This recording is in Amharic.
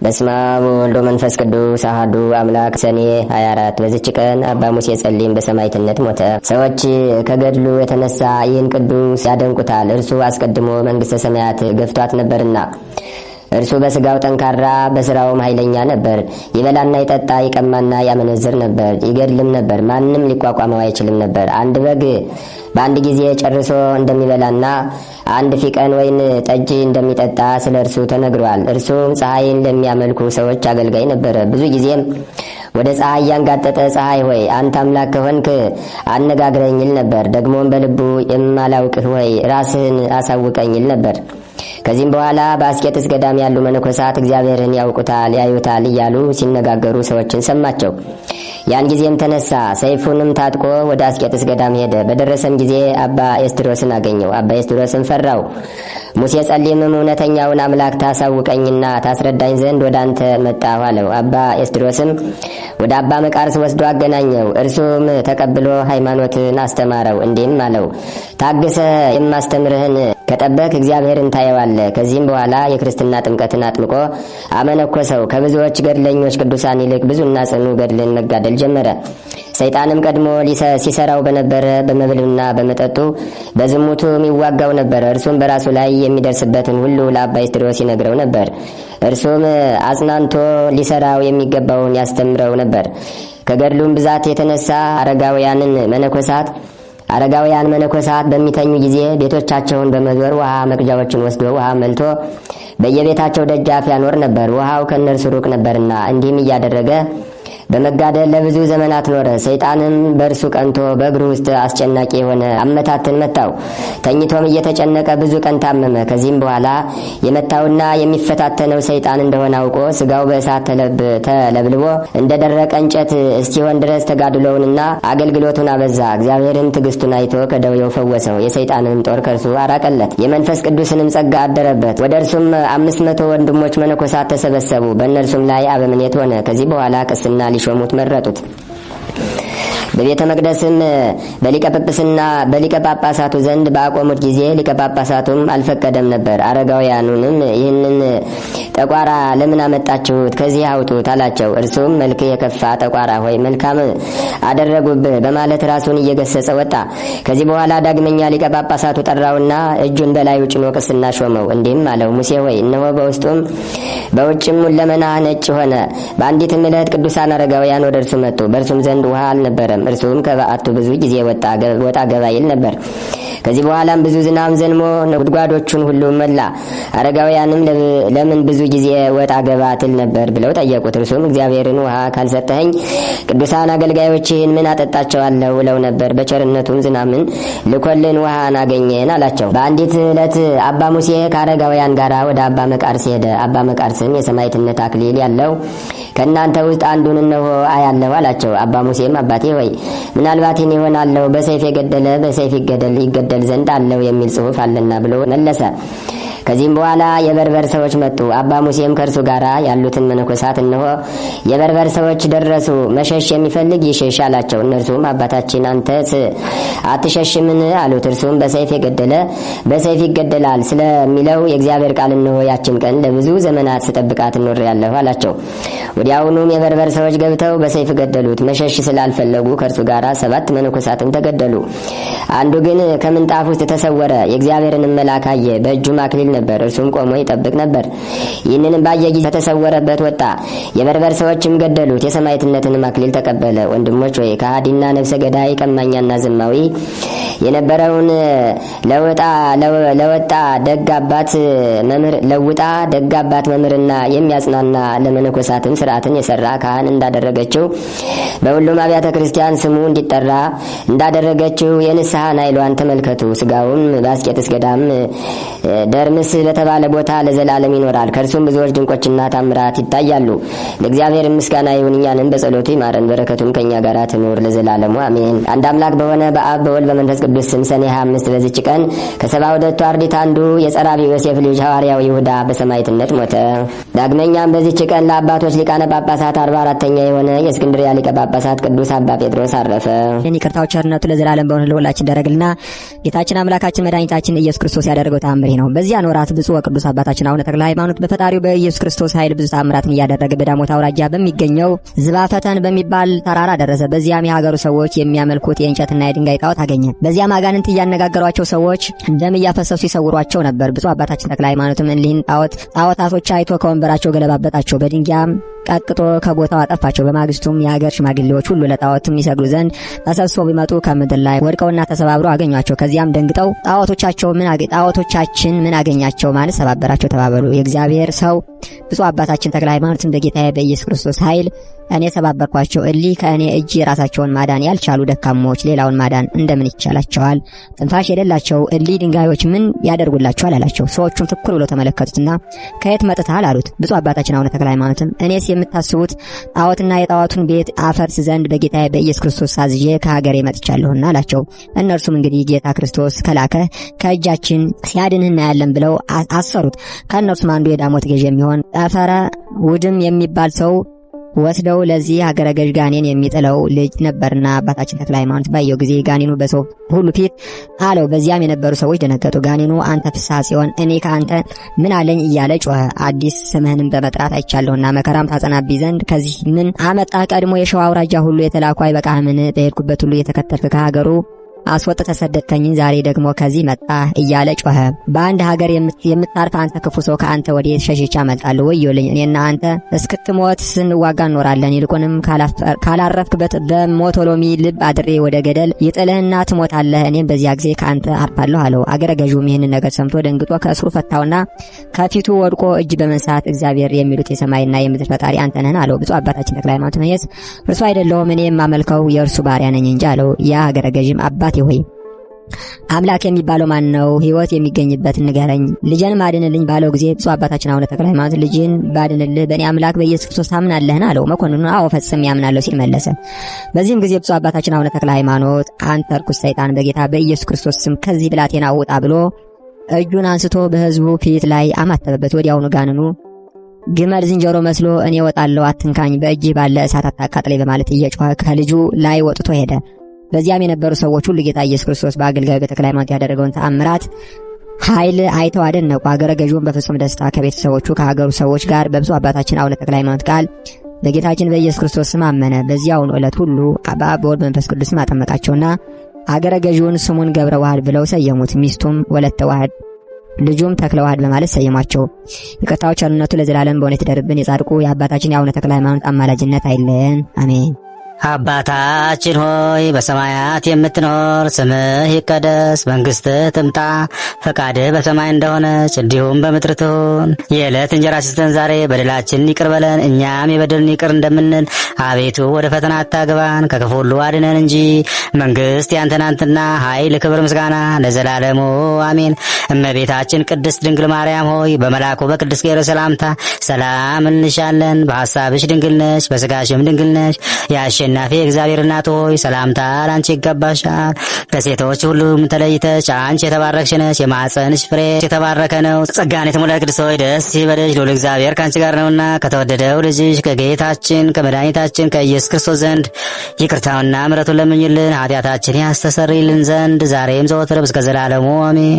በስመ አብ ወወልድ ወመንፈስ ቅዱስ አሐዱ አምላክ። ሰኔ 24 በዚች ቀን አባ ሙሴ ጸሊም በሰማዕትነት ሞተ። ሰዎች ከገድሉ የተነሳ ይህን ቅዱስ ያደንቁታል። እርሱ አስቀድሞ መንግሥተ ሰማያት ገፍቷት ነበርና። እርሱ በስጋው ጠንካራ በስራውም ኃይለኛ ነበር። ይበላና ይጠጣ፣ ይቀማና ያመነዝር ነበር፣ ይገድልም ነበር። ማንም ሊቋቋመው አይችልም ነበር። አንድ በግ በአንድ ጊዜ ጨርሶ እንደሚበላና አንድ ፊቀን ወይን ጠጅ እንደሚጠጣ ስለ እርሱ ተነግሯል። እርሱም ፀሐይን ለሚያመልኩ ሰዎች አገልጋይ ነበረ። ብዙ ጊዜም ወደ ፀሐይ ያንጋጠጠ ፀሐይ ሆይ አንተ አምላክ ከሆንክ አነጋግረኝ ይል ነበር። ደግሞም በልቡ የማላውቅህ ሆይ ራስህን አሳውቀኝ ይል ነበር። ከዚህም በኋላ በአስቄጥስ ገዳም ያሉ መነኮሳት እግዚአብሔርን ያውቁታል፣ ያዩታል እያሉ ሲነጋገሩ ሰዎችን ሰማቸው። ያን ጊዜም ተነሳ፣ ሰይፉንም ታጥቆ ወደ አስቄጥስ ገዳም ሄደ። በደረሰም ጊዜ አባ ኤስድሮስን አገኘው። አባ ኤስድሮስን ፈራው። ሙሴ ጸሊምም እውነተኛውን አምላክ ታሳውቀኝና ታስረዳኝ ዘንድ ወደ አንተ መጣሁ አለው። አባ ኤስድሮስም ወደ አባ መቃርስ ወስዶ አገናኘው። እርሱም ተቀብሎ ሃይማኖትን አስተማረው። እንዲህም አለው፣ ታግሰህ የማስተምርህን ከጠበቅ እግዚአብሔርን ታየዋለህ። ከዚህም በኋላ የክርስትና ጥምቀትን አጥምቆ አመነኮሰው። ከብዙዎች ገድለኞች ቅዱሳን ይልቅ ብዙና ጽኑ ገድልን መጋደል ጀመረ። ሰይጣንም ቀድሞ ሲሰራው በነበረ በመብልና በመጠጡ በዝሙቱም ይዋጋው ነበር። እርሱም በራሱ ላይ የሚደርስበትን ሁሉ ለአባ ኤስድሮስ ይነግረው ነበር። እርሱም አጽናንቶ ሊሰራው የሚገባውን ያስተምረው ነበር። ከገድሉም ብዛት የተነሳ አረጋውያን መነኮሳት በሚተኙ ጊዜ ቤቶቻቸውን በመዞር ውሃ መቅጃዎችን ወስዶ ውሃ መልቶ በየቤታቸው ደጃፍ ያኖር ነበር። ውሃው ከእነርሱ ሩቅ ነበርና። እንዲህም እያደረገ በመጋደል ለብዙ ዘመናት ኖረ። ሰይጣንም በእርሱ ቀንቶ በእግሩ ውስጥ አስጨናቂ የሆነ አመታትን መታው። ተኝቶም እየተጨነቀ ብዙ ቀን ታመመ። ከዚህም በኋላ የመታውና የሚፈታተነው ሰይጣን እንደሆነ አውቆ ስጋው በእሳት ተለብልቦ እንደደረቀ እንጨት እስኪሆን ድረስ ተጋድሎውንና አገልግሎቱን አበዛ። እግዚአብሔርም ትዕግስቱን አይቶ ከደዌው ፈወሰው። የሰይጣንንም ጦር ከእርሱ አራቀለት። የመንፈስ ቅዱስንም ጸጋ አደረበት። ወደ እርሱም 500 ወንድሞች መነኮሳት ተሰበሰቡ። በእነርሱም ላይ አበምኔት ሆነ። ከዚህ በኋላ ቅስና ሊሾሙት መረጡት። በቤተ መቅደስም በሊቀ ጵጵስና በሊቀ ጳጳሳቱ ዘንድ ባቆሙት ጊዜ ሊቀ ጳጳሳቱም አልፈቀደም ነበር። አረጋውያኑንም ይህንን ጠቋራ ለምን አመጣችሁት? ከዚህ አውጡት አላቸው። እርሱም መልክ የከፋ ጠቋራ ሆይ መልካም አደረጉብህ በማለት ራሱን እየገሰጸ ወጣ። ከዚህ በኋላ ዳግመኛ ሊቀ ጳጳሳቱ ጠራውና እጁን በላዩ ጭኖ ቅስና ሾመው። እንዲህም አለው፣ ሙሴ ሆይ እነሆ በውስጡም በውጭም ሁለመናህ ነጭ ሆነ። በአንዲትም ዕለት ቅዱሳን አረጋውያን ወደ እርሱ መጡ። በእርሱም ዘንድ ውሃ አልነበረም። እርሱም ከበዓቱ ብዙ ጊዜ ወጣ ገባ ይል ነበር። ከዚህ በኋላም ብዙ ዝናብ ዘንሞ ጉድጓዶቹን ሁሉ መላ። አረጋውያንም ለምን ብዙ ጊዜ ወጣ ገባ ትል ነበር ብለው ጠየቁት። እርሱም እግዚአብሔርን ውሃ ካልሰጠኸኝ ቅዱሳን አገልጋዮችህን ምን አጠጣቸዋለሁ ብለው ነበር። በቸርነቱም ዝናምን ልኮልን ውሃን አገኘን አላቸው። በአንዲት ዕለት አባ ሙሴ ከአረጋውያን ጋር ወደ አባ መቃርስ ሄደ። አባ መቃርስም የሰማዕትነት አክሊል ያለው ከእናንተ ውስጥ አንዱን እነሆ አያለሁ አላቸው። አባ ሙሴም አባቴ ሆይ ምናልባት እኔ እሆናለሁ፣ በሰይፍ የገደለ በሰይፍ ይገደል ዘንድ አለው የሚል ጽሑፍ አለና ብሎ መለሰ። ከዚህም በኋላ የበርበር ሰዎች መጡ። አባ ሙሴም ከእርሱ ጋር ያሉትን መነኮሳት እነሆ የበርበር ሰዎች ደረሱ፣ መሸሽ የሚፈልግ ይሸሽ አላቸው። እነርሱም አባታችን አንተስ አትሸሽምን አሉት። እርሱም በሰይፍ የገደለ በሰይፍ ይገደላል ስለሚለው የእግዚአብሔር ቃል እነሆ ያችን ቀን ለብዙ ዘመናት ስጠብቃት እኖሬአለሁ አላቸው። ወዲያውኑም የበርበር ሰዎች ገብተው በሰይፍ ገደሉት። መሸሽ ስላልፈለጉ ከእርሱ ጋር 7 መነኮሳትም ተገደሉ። አንዱ ግን ከምንጣፍ ውስጥ ተሰወረ። የእግዚአብሔርንም መልአክ አየ። በእጁም አክሊል ነበር። እርሱም ቆሞ ይጠብቅ ነበር። ይህንንም ባየ ጊዜ ከተሰወረበት ወጣ። የበርበር ሰዎችም ገደሉት። የሰማዕትነትንም አክሊል ተቀበለ። ወንድሞች ሆይ ከሃዲና ነፍሰ ገዳይ ቀማኛና ዘማዊ የነበረውን ለወጣ ደግ አባት መምህር ለውጣ ደግ አባት መምህርና የሚያጽናና ለመነኮሳትም ስርዓትን የሰራ ካህን እንዳደረገችው በሁሉም አብያተ ክርስቲያን ስሙ እንዲጠራ እንዳደረገችው የንስሐን ኃይሏን ተመልከቱ። ስጋውም በአስቄጥስ ገዳም ደርምስ በተባለ ቦታ ለዘላለም ይኖራል። ከእርሱም ብዙዎች ድንቆችና ታምራት ይታያሉ። ለእግዚአብሔር ምስጋና ይሁን፣ እኛንም በጸሎቱ ይማረን፣ በረከቱም ከኛ ጋር ትኑር ለዘላለሙ አሜን። አንድ አምላክ በሆነ በአብ በወልድ በመንፈስ ቅዱስ ስም ሰኔ 25 በዚች ቀን ከ72ቱ አርድእት አንዱ የጸራቢው ዮሴፍ ልጅ ሐዋርያው ይሁዳ በሰማዕትነት ሞተ። ዳግመኛም በዚች ቀን ለአባቶች ሊቃነ ሊቃነ ጳጳሳት 44ኛ የሆነ የእስክንድርያ ሊቀ ጳጳሳት ቅዱስ አባ ጴጥሮስ አረፈ። ይቅርታው ቸርነቱ ለዘላለም በሆነ ለሁላችን ደረግልና ጌታችን አምላካችን መድኃኒታችን ኢየሱስ ክርስቶስ ያደረገው ተአምር ነው። በዚያን ወራት ብፁዕ ወቅዱስ አባታችን አቡነ ተክለ ሃይማኖት በፈጣሪው በኢየሱስ ክርስቶስ ኃይል ብዙ ተአምራትን እያደረገ በዳሞት አውራጃ በሚገኘው ዝባፈተን በሚባል ተራራ ደረሰ። በዚያም የሀገሩ ሰዎች የሚያመልኩት የእንጨትና የድንጋይ ጣዖት አገኘ። በዚያም አጋንንት እያነጋገሯቸው ሰዎች ደም እያፈሰሱ ይሰውሯቸው ነበር። ብፁዕ አባታችን ተክለ ሃይማኖትም እሊህን ጣዖታቶች አይቶ ከወንበራቸው ገለባበጣቸው፣ በድንጋይም ቀጥቅጦ ከቦታው አጠፋቸው። በማግስቱም የሀገር ሽማግሌዎች ሁሉ ለጣዖትም ይሰግዱ ዘንድ ተሰብስበው ቢመጡ ከምድር ላይ ወድቀውና ተሰባብረው አገኟቸው። ከዚያም ደንግጠው ጣዖቶቻችን ምን አገኛቸው ማለት ሰባበራቸው ተባበሉ። የእግዚአብሔር ሰው ብፁዕ አባታችን ተክለ ሃይማኖትም በጌታዬ በኢየሱስ ክርስቶስ ኃይል እኔ ሰባበርኳቸው። እሊህ ከእኔ እጅ የራሳቸውን ማዳን ያልቻሉ ደካሞች ሌላውን ማዳን እንደምን ይቻላቸዋል? ትንፋሽ የሌላቸው እሊህ ድንጋዮች ምን ያደርጉላቸዋል? አላቸው። ሰዎቹም ትኩር ብለው ተመለከቱትና ከየት መጥተሃል? አሉት። ብፁዕ አባታችን አቡነ ተክለ ሃይማኖትም እኔስ የምታስቡት ጣዖትና የጣዖቱን ቤት አፈርስ ዘንድ በጌታዬ በኢየሱስ ክርስቶስ አዝዤ ከሀገሬ መጥቻለሁና አላቸው። እነርሱም እንግዲህ ጌታ ክርስቶስ ከላከ ከእጃችን ሲያድንህ እናያለን ብለው አሰሩት። ከእነርሱም አንዱ የዳሞት ገዥ የሚሆን ጠፈረ ውድም የሚባል ሰው ወስደው ለዚህ ሀገረ ገዥ ጋኔን የሚጥለው ልጅ ነበርና አባታችን ተክለ ሃይማኖት ባየው ጊዜ ጋኔኑ በሰው ሁሉ ፊት አለው። በዚያም የነበሩ ሰዎች ደነገጡ። ጋኔኑ አንተ ፍስሐ ጽዮን እኔ ከአንተ ምን አለኝ እያለ ጮኸ። አዲስ ስምህንም በመጥራት አይቻለሁና መከራም ታጸናብኝ ዘንድ ከዚህ ምን አመጣህ? ቀድሞ የሸዋ አውራጃ ሁሉ የተላኩ አይበቃህምን? በሄድኩበት ሁሉ የተከተልክ ከሀገሩ አስወጥተህ ሰደድከኝ፣ ዛሬ ደግሞ ከዚህ መጣ እያለ ጮኸ። በአንድ ሀገር የምታርፍ አንተ ክፉ ሰው ከአንተ ወዴት ሸሽቼ አመልጣለሁ? ወዮልኝ! እኔና አንተ እስክትሞት ስንዋጋ እንኖራለን። ይልቁንም ካላረፍክበት በሞቶሎሚ ልብ አድሬ ወደ ገደል ይጥልህና ትሞታለህ። እኔም በዚያ ጊዜ ከአንተ አርፋለሁ አለው። አገረ ገዥውም ይህንን ነገር ሰምቶ ደንግጦ ከእስሩ ፈታውና ከፊቱ ወድቆ እጅ በመንሳት እግዚአብሔር የሚሉት የሰማይና የምድር ፈጣሪ አንተ ነህን? አለው። ብፁዕ አባታችን ተክለ ሃይማኖት እኔስ እርሱ አይደለሁም፣ እኔ የማመልከው የእርሱ ባሪያ ነኝ እንጂ አለው። ያ አገረ ገዥም አባቴ ሆይ አምላክ የሚባለው ማን ነው? ሕይወት የሚገኝበት ንገረኝ፣ ልጄን አድንልኝ ባለው ጊዜ ብፁዕ አባታችን አቡነ ተክለ ሃይማኖት ልጅን ባድንልህ በእኔ አምላክ በኢየሱስ ክርስቶስ ታምናለህን? አለው። መኮንኑ አዎ ፈጽሜ ያምናለሁ ሲል መለሰ። በዚህም ጊዜ ብፁዕ አባታችን አቡነ ተክለ ሃይማኖት አንተ ርኩስ ሰይጣን በጌታ በኢየሱስ ክርስቶስ ስም ከዚህ ብላቴና ውጣ ብሎ እጁን አንስቶ በሕዝቡ ፊት ላይ አማተበበት። ወዲያውኑ ጋንኑ ግመል ዝንጀሮ መስሎ እኔ እወጣለሁ፣ አትንካኝ፣ በእጅህ ባለ እሳት አታቃጥለኝ በማለት እየጮኸ ከልጁ ላይ ወጥቶ ሄደ። በዚያም የነበሩ ሰዎች ሁሉ ጌታ ኢየሱስ ክርስቶስ በአገልጋዩ በተክለ ሃይማኖት ያደረገውን ተአምራት ኃይል አይተው አደነቁ። አገረ ገዥውን በፍጹም ደስታ ከቤተሰቦቹ ከሀገሩ ሰዎች ጋር በብፁዕ አባታችን አቡነ ተክለ ሃይማኖት ቃል በጌታችን በኢየሱስ ክርስቶስ ስም አመነ። በዚያውኑ ዕለት ሁሉ በአብ በወልድ በመንፈስ ቅዱስ ስም አጠመቃቸውና አገረ ገዥውን ስሙን ገብረ ዋህድ ብለው ሰየሙት። ሚስቱም ወለተ ዋህድ ልጁም ተክለ ዋህድ በማለት ሰየሟቸው። ይቅርታው ቸርነቱ ለዘላለም በእውነት ይደርብን። የጻድቁ የአባታችን የአቡነ ተክለ ሃይማኖት አማላጅነት አይለየን። አሜን። አባታችን ሆይ በሰማያት የምትኖር፣ ስምህ ይቀደስ፣ መንግስትህ ትምጣ፣ ፈቃድህ በሰማይ እንደሆነች እንዲሁም በምድር ትሁን። የዕለት እንጀራችንን ስጠን ዛሬ፣ በደላችንን ይቅር በለን እኛም የበደሉንን ይቅር እንደምንል፣ አቤቱ ወደ ፈተና አታግባን፣ ከክፉ ሁሉ አድነን እንጂ መንግስት ያንተ ናትና፣ ኃይል፣ ክብር፣ ምስጋና ለዘላለሙ አሜን። እመቤታችን ቅድስት ድንግል ማርያም ሆይ በመልአኩ በቅዱስ ገብርኤል ሰላምታ ሰላም እንልሻለን። በሐሳብሽ ድንግል ነሽ፣ በስጋሽም ድንግል ነሽ። የአሸናፊ እግዚአብሔር እናት ሆይ ሰላምታ ላንቺ ይገባሻል። ከሴቶች ሁሉም ተለይተሽ አንቺ የተባረክሽ ነሽ፣ የማኅፀንሽ ፍሬ የተባረከ ነው። ጸጋን የተሞላሽ ቅድስት ሆይ ደስ ይበልሽ፣ ልዑል እግዚአብሔር ከአንቺ ጋር ነውና ከተወደደው ልጅሽ ከጌታችን ከመድኃኒታችን ከኢየሱስ ክርስቶስ ዘንድ ይቅርታውና ምሕረቱን ለምኝልን ኃጢአታችን ያስተሰርይልን ዘንድ ዛሬም ዘወትርም እስከ ዘላለሙ አሜን።